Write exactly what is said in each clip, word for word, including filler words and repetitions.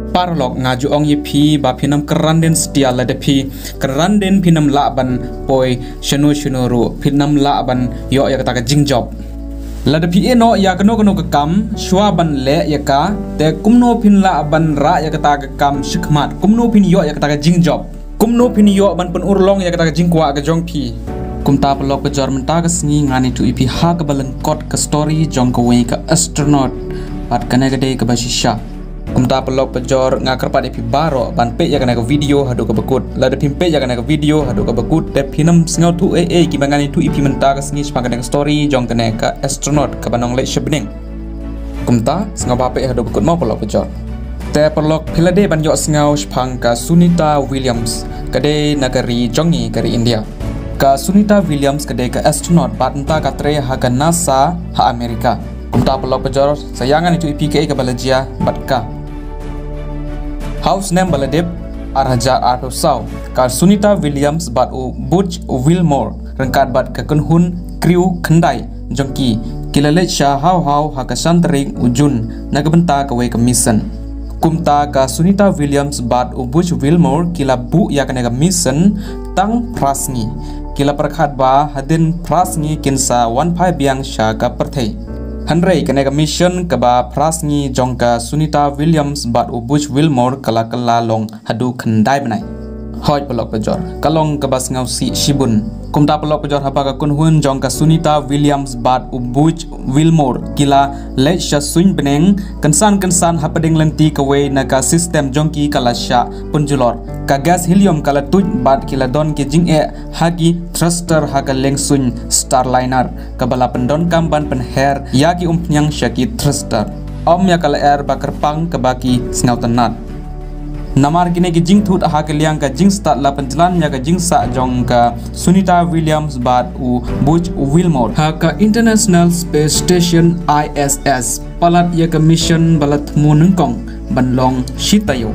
Paralok, nga ju ong ïa phi ba phin ym kyrandin satia, lada phi kyrandin phin ym lah ban poi shano shano ruh, phin ym lah ban ïoh ïa kata ka jingjop. Lada phi ïeh noh ïa kano kano ka kam, shuwa ban leh ïa ka, te kumno phin lah ban rah ïa kata ka kam shakhmat, kumno phin ïoh ïa kata ka jingjop, kumno phin ïoh ban pynurlong ïa kata ka jingkwah ka jong phi. Kumta paralok bajor, mynta ka sngi ngan ïathuh ïa phi ha kaba lyngkot ka story jong kawei ka astronaut, bad kane ka dei kaba shisha. Kumta paralok bajor, nga kyrpad ïa phi baroh ban peit ïa kane ka video haduh kaba kut. Lada phim peit ïa kane ka video haduh kaba kut, te phin ym sngewthuh ei ei kiba ngan ïathuh ïa phi mynta ka sngi shaphang kane ka story jong kane ka astronaut kaba nongleit sha bneng. Kumta sngewbha peit haduh kaba kut mo paralok bajor. Te paralok, phi la dei ban ïohsngew shaphang ka Sunita Williams, ka dei na ka ri jong ngi, ka ri India. Ka Sunita Williams ka dei ka astronaut bad mynta ka trei ha ka NASA ha America. Kumta paralok bajor, sa ïa ngan ïathuh ïa phi kaei kaba la jia bad ka. Ha u snem ba la dep, ar hajar arphew saw, ka Sunita Williams bad u Butch Wilmore ryngkat bad ka kynhun crew khyndai jong ki, ki la leit sha haw haw ha ka san tarik u Jun na ka bynta kawei ka mission. Kumta ka Sunita Williams bad u Butch Wilmore ki la buh ïa kane ka mission tang phra sngi. Ki la pyrkhat ba hadien phra sngi kin sa wan phai biang sha ka pyrthei. Hynrei kane ka mission kaba phra sngi jong ka Sunita Williams bad u Butch Wilmore ka la kylla long haduh khyndai bnai. Hooid paralok bajor, ka long kaba sngewsih shibun. Kumta paralok bajor, haba ka kynhun jong ka Sunita Williams bad u Butch Wilmore ki la leit sha suiñ bneng, kynsan kynsan hapdeng lynti kawei na ka system jong ki ka la shah pynjulor. Ka gas helium ka la tuid bad ki la don ki jingeh ha ki thruster ha ka lieng suiñ Starliner, kaba la pyndonkam ban pynher ïa ki umphniang sha ki thruster. Ym ïa ka lyer ba kyrpang kaba ki sngewtynnat. Namar kine ki jingthut ha ka liang ka jingstad la pynjlan ïa ka jingsah jong ka Sunita Williams bad u Butch Wilmore ha ka International Space Station, I S S, palat ïa ka mission ba la thmu nyngkong ban long shi taïew.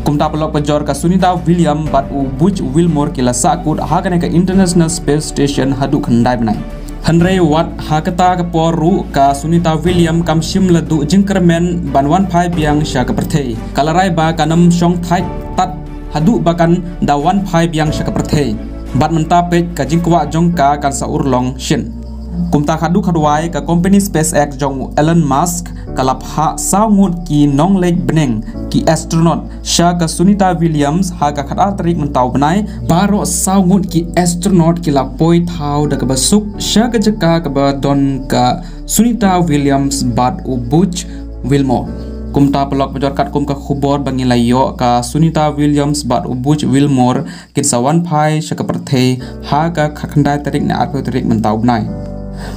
Kumta paralok bajor, ka Sunita Williams bad u Butch Wilmore ki la sahkut ha kane ka International Space Station haduh khyndai bnai. Hynrei wat ha kata ka por ruh ka Sunita Williams kam shym la duh jingkyrmen ban wan phai biang sha ka pyrthei. Ka la rai ba kan ym shong thait tad haduh ba kan da wan phai biang sha ka pyrthei. Bad mynta peit ka jingkwah jong ka kan sa urlong shen. Kumta khadduh khadwai ka company SpaceX jong u Elon Musk ka la phah saw ngut ki nongleit bneng, ki astronaut, sha ka Sunita Williams ha ka khatar tarik mynta u bnai. Baroh saw ngut ki astronaut ki la poi thaw da kaba suk sha ka jaka kaba don ka Sunita Williams bad u Butch Wilmore. Kumta paralok bajor, katkum ka khubor ba ngi la ïoh, ka Sunita Williams bad u Butch Wilmore kin sa wan phai sha ka pyrthei ha ka khatkhyndai tarik ne arphew tarik mynta u bnai.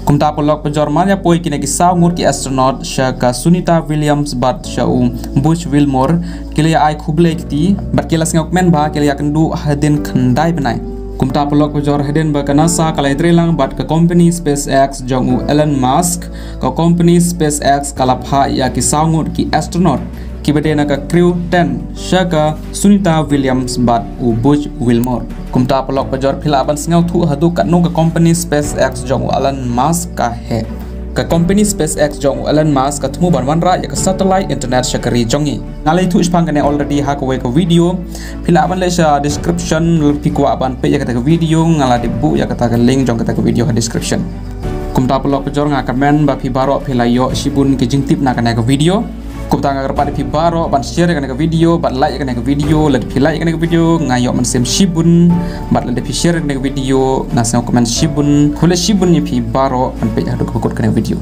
Kumta paralok bajor, mar ïa poi kine ki saw ngut ki astronaut sha ka Sunita Williams bad sha u Butch Wilmore, ki la ïa ai khublei kti bad ki la sngewkmen ba ki la ïakynduh hadien khyndai bnai. Kumta paralok bajor, hadien ba ka NASA ka la ïatreilang bad ka company SpaceX jong u Elon Musk, ka company SpaceX ka la phah ïa ki saw ngut ki astronaut, kiba dei na ka crew ten, sha ka Sunita Williams bad u Butch Wilmore. Kumta paralok bajor, phi lah ban sngewthuh haduh katno ka company SpaceX jong u Elon Musk ka heh. Ka company SpaceX jong u Elon Musk ka thmu ban wanrah ïa ka satellite internet sha ka ri jong ngi. Nga la ïathuh shaphang kane already ha kawei ka video. Phi lah ban leit sha description, lada phi kwah ban peit ïa kata ka video, nga la dep buh ïa kata ka link jong kata ka video ha description. Kumta paralok bajor, nga kyrmen ba phi baroh phi la ïoh shibun ki jingtip na kane ka video. Kumta nga kyrpad ïa phi baroh ban share ïa kane ka video bad like ïa kane ka video. Lada phi like ïa kane ka video nga ïoh mynsiem shibun, bad lada phi share ïa kane ka video nga sngewkmen shibun. Khublei shibun ïa phi baroh ban peit haduh kaba kut kane ka video.